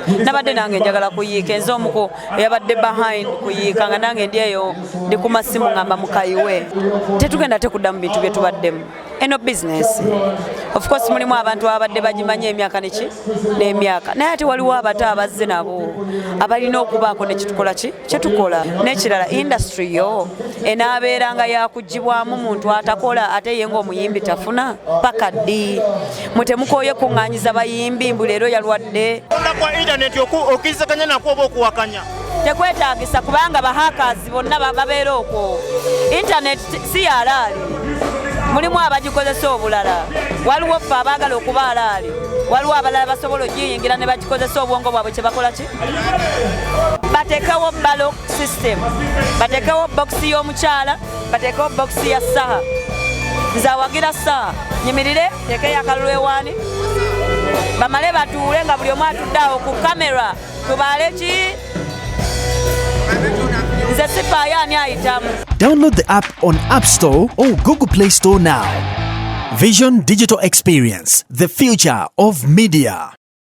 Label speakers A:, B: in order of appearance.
A: Nabadde nange njagala kuyiika, enze omuku eyabadde behind kuyiika, nga nange ndi eyo ndi ku masimu ngamba mukayiwe. Tetugenda tekudda mu bintu bye tubaddemu. Eno business, of course, mulimu abantu ababadde bagimanyi emyaka neki n'emyaka, naye ate waliwo abato abazze nabo abalina okubaako nekitukola ki kyetukola. N'ekirala, industry yo enaabeeranga yakugibwamu muntu atakola, ate ye ng'omuyimbi tafuna paka ddi? Mwe temukooye kuŋŋaanyiza bayimbi mbu leero yalwadde?
B: Onda kwa intaneti okkiriziganya nakwo oba okuwakanya?
A: Tekwetaagisa, kubanga ba hackers bonna babeera okwo. Internet si yalaali, mulimu abagikozesa obulala. Waliwo ffe abaagala okuba alaali, waliwo abalala basobola ogiyingira ne bagikozesa obwongo bwabwe kyebakola ki. Batekewo ballot system, batekewo bokisi y'omukyala, batekewo bokisi ya Saha. Nze awagira Saha, nyimirire tekeyo akalulu ewaani, bamale batuule nga buli omu atudde awo ku kamera, tubaale ki. Nze sifaayo ani ayitamu.
C: Download the app on App Store or Google Play Store now. Vision Digital Experience, the future of media.